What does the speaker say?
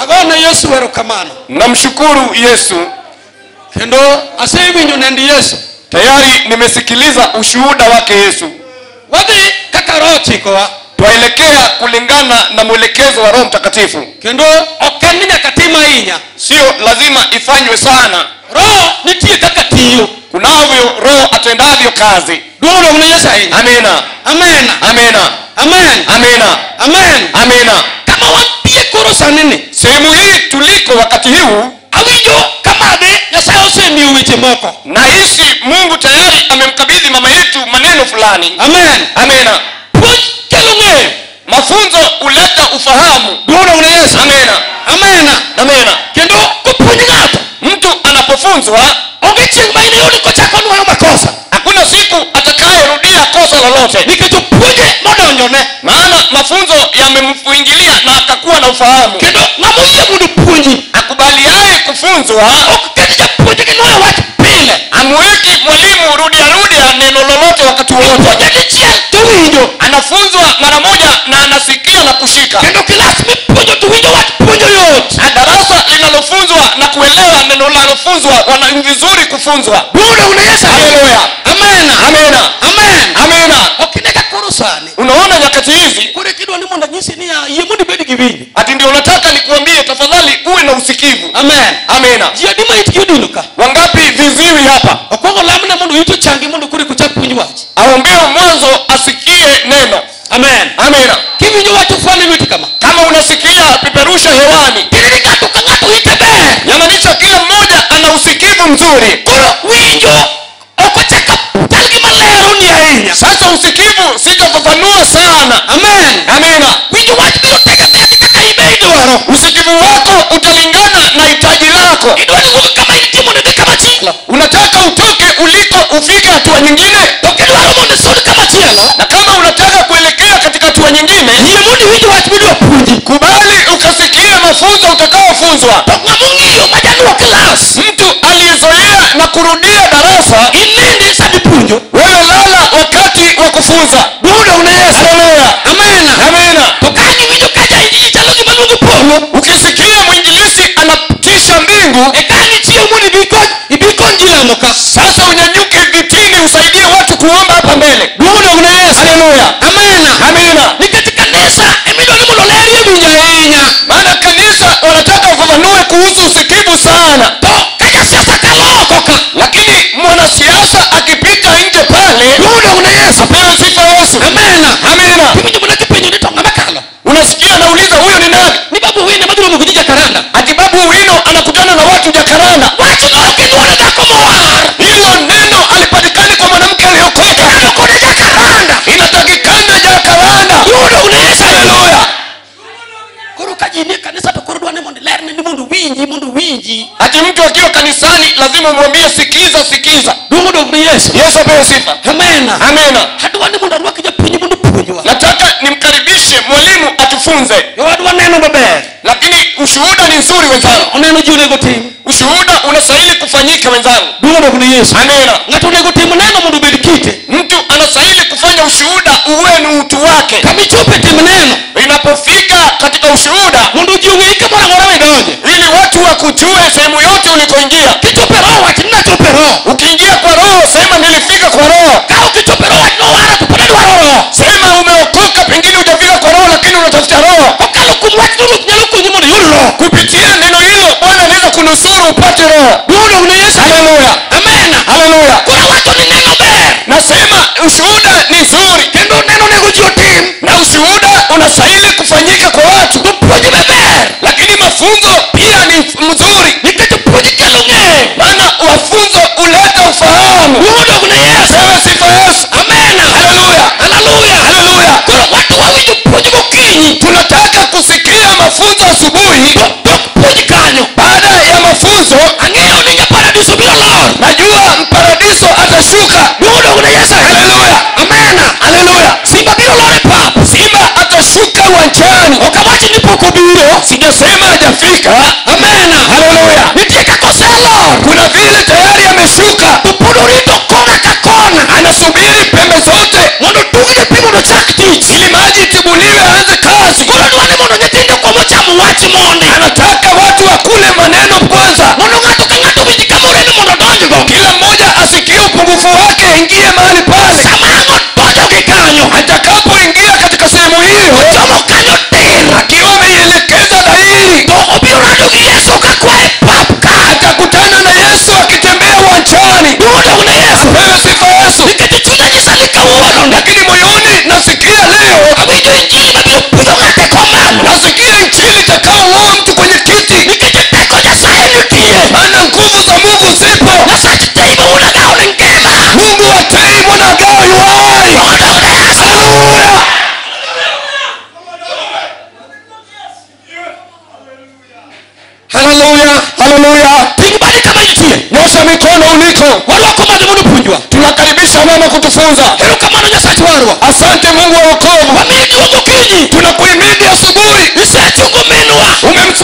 Agone Yesu erokamano. Namshukuru Yesu. Kendo asewinjo nendi Yesu. Tayari nimesikiliza ushuhuda wake Yesu. Wadhi kaka Roho chikowa. Twaelekea kulingana na mwelekezo wa Roho Mtakatifu. Kendo ok en ni nyaka tim ahinya. Sio lazima ifanywe sana. Roho nitie kaka tiyo. Kunavyo Roho atendavyo kazi. Duong' odog ne Yesu ahinya. Amina. Amen. Amina. Amen. Amina. Amen. Amina. Kama wantie koro sani ni. Sehemu hii tuliko wakati huu, awinjo kama adhi Nyasaye osemiyo weche moko. Nahisi Mungu tayari amemkabidhi mama yetu maneno fulani. Amen. Amina. Puonj kelo ng'eyo. Mafunzo huleta ufahamu. Duong' odog ne Yesu. Amina. Amina. Amina. Kendo kopuonj ng'ato, mtu anapofunzwa, onge chieng' ma iniyud kochako nuoyo makosa. Hakuna siku atakayerudia kosa lolote. Nikech opuonje modonjone. Maana mafunzo yamemfuingilia na akakuwa na ufahamu. Kendo ng'ama oyie mondo opuonji, akubaliaye kufunzwa, ok ket japuonj gi nuoyo wach pile. Amweki mwalimu rudia rudia neno lolote wakati wote. Ipuonje dichiel to winjo. Anafunzwa mara moja na anasikia na kushika. Kendo kilas mipuonjo to winjo wach puonjo yot. Na darasa linalofunzwa na kuelewa neno linalofunzwa wana vizuri kufunzwa. Duong' odog ne Yesu. Haleluya. Amen. Amina. Amen. Amina. Ok ine ka koro sani. Unaona nyakati hizi? Koro kidwa ni mondo anyisi ni ya, yie mondo ibed gi winjo. Ati ndio unataka nikuambie tafadhali uwe na usikivu. Amen. Amina. Ji adi ma itgi odino ka? Wangapi viziwi hapa? Okwongo lamne mondo ito changi mondo koro kuchak puonj wach. Aombewe mwanzo asikie neno. Amen. Amina. Kiwinjo wach ufwale lweti kama. Kama unasikia peperusha hewani. Tiende ni ng'ato ka ng'ato ite ber. Yamaanisha kila mmoja ana usikivu mzuri. Koro winjo ok ochako chal gima lero ni ahinya. Sasa usikivu sitafafanua sana. Amen. Amina. Winjo wach biro tegemea gi kaka ibe idwaro. Usikivu wako utalingana na hitaji lako. Idwaro wuok kama intie mondo idhi kama chielo. Unataka utoke uliko ufike hatua nyingine. To kidwaro mondo isud kama chielo. Na kama unataka kuelekea katika hatua nyingine, yie mondo iwinj wach midwa puonji. Kubali ukasikie mafunzo utakaofunzwa. To ng'ama ong'iyo ma januo klas, mtu aliyezoea na kurudia darasa, inindi sama ipuonjo. Wewe lala wakati wa kufunza. Duong' odog ne Yesu. Haleluya. Amina. Amina. To ka ang' iwinjo ka jainjili chalo gima luongo polo, ukisikia mwinjilisti anatisha mbingu, e ka ang' ichiew mondo ibi kony ji lamo ka. Sasa unyanyuke vitini usaidie watu kuomba hapa mbele. Duong' odog ne Yesu. Haleluya. Amina. Amina. Nikech kanisa emidwa ni mondo olerie winjo ahinya. Maana kanisa wanataka ufafanue kuhusu usikivu sana. To ka jasiasa kalo oko ka, lakini mwanasiasa akipita nje pale, Duong' odog ne Yesu. Apewe sifa Yesu. Amina. Amina. Iwinjo mana kipenjo ni to ng'ama kalo? Unasikia anauliza huyo ni nani? Ni Babu Owino madhi romo gi ji Jakaranda. Ati Babu Owino anakutana na watu Jakaranda. Wach no ok inuore dhako mowar. Hilo neno alipatikani kwa mwanamke aliyeokoka. Kalo kode Jakaranda. Inatakikana Jakaranda. Duong' odog ne Yesu. Haleluya. Koro ka ji nie kanisa to koro dwa ni mondo ilerne ni mondo winji, mondo winji. Ati mtu akiwa kanisani lazima umwambie sikiza, sikiza. Duong' odog ne Yesu. Yesu apewe sifa. Amina. Amina. Adwa ni mondo arwak japuonj mondo opuonjwa. Nataka nimkaribishe mwalimu atufunze. Jowadwa neno maber. Lakini ushuhuda ni nzuri wenzangu. Oneno ji onego tim. Ushuhuda unastahili kufanyika wenzangu. Duong' odog ne Yesu. Amina. Ng'ato onego tim neno mondo obed kite. Mtu anastahili kufanya ushuhuda uwe ni utu wake. Kama ichopo e tim neno, inapofika katika ushuhuda, mondo ji ong'eyi kamoro amora midonje, ili watu wakujue sehemu yote ulikoingia. Kichopo e roho wach ni nachopo e roho. Ukiingia kwa roho sema nilifika kwa roho. Ka ok ichopo e roho wach nowara to pod adwaro roho. Sema umeokoka, pengine hujafika kwa roho lakini unatafuta roho. Kokalo kuom wach no Ruoth nyalo konyi mondo iyud roho. Kupitia neno hilo Bwana anaweza kunusuru upate roho. Duong' odog ne Yesu. Haleluya. Amina. Haleluya. Koro awacho ni neno ber. Nasema ushuhuda ni nzuri. Kendo neno onego ji otim. Na ushuhuda unastahili kufanyika kwa watu. To puonj be ber. Lakini mafunzo pia ni mzuri. Nikech puonj kelo ng'eyo. Maana mafunzo huleta ufahamu. Duong' odog ne Yesu. Pewe sifa Yesu. Amina. Haleluya. Haleluya. Haleluya. Koro watu wawinjo puonj gokinyi. Tunataka kusikia mafunzo asubuhi. To tok puonj kanyo. Baada ya mafunzo, ang'eyo ni nyaparadiso biro lor. Najua mparadiso atashuka. Duong' odog ne Yesu. Haleluya. Amina. Haleluya. Simba biro lor e pap. Simba atashuka uwanjani. Ok awach ni pok obiro. Sijasema hajafika. Amina. Haleluya. Nitie kaka oselor. Kuna vile tayari ameshuka. To pod orito kona ka kona. Anasubiri pembe zote. Mondo tugne pi mondo ochak tich. Ili maji itibuliwe aanze kazi. Koro dwa ni mondo nyithindo kuom ocham wach mondi. Anataka Haleluya. Haleluya. Ting badi kama intie. Nyosha mikono uliko. Warwako madhe mondo opuonjwa. Tunakaribisha mama kutufunza. Erokamano Nyasach warwa. Asante Mungu wa wokovu. Wamiyi duong' okinyi. Tunakuhimidi asubuhi. Isechungo minwa. Umemchunga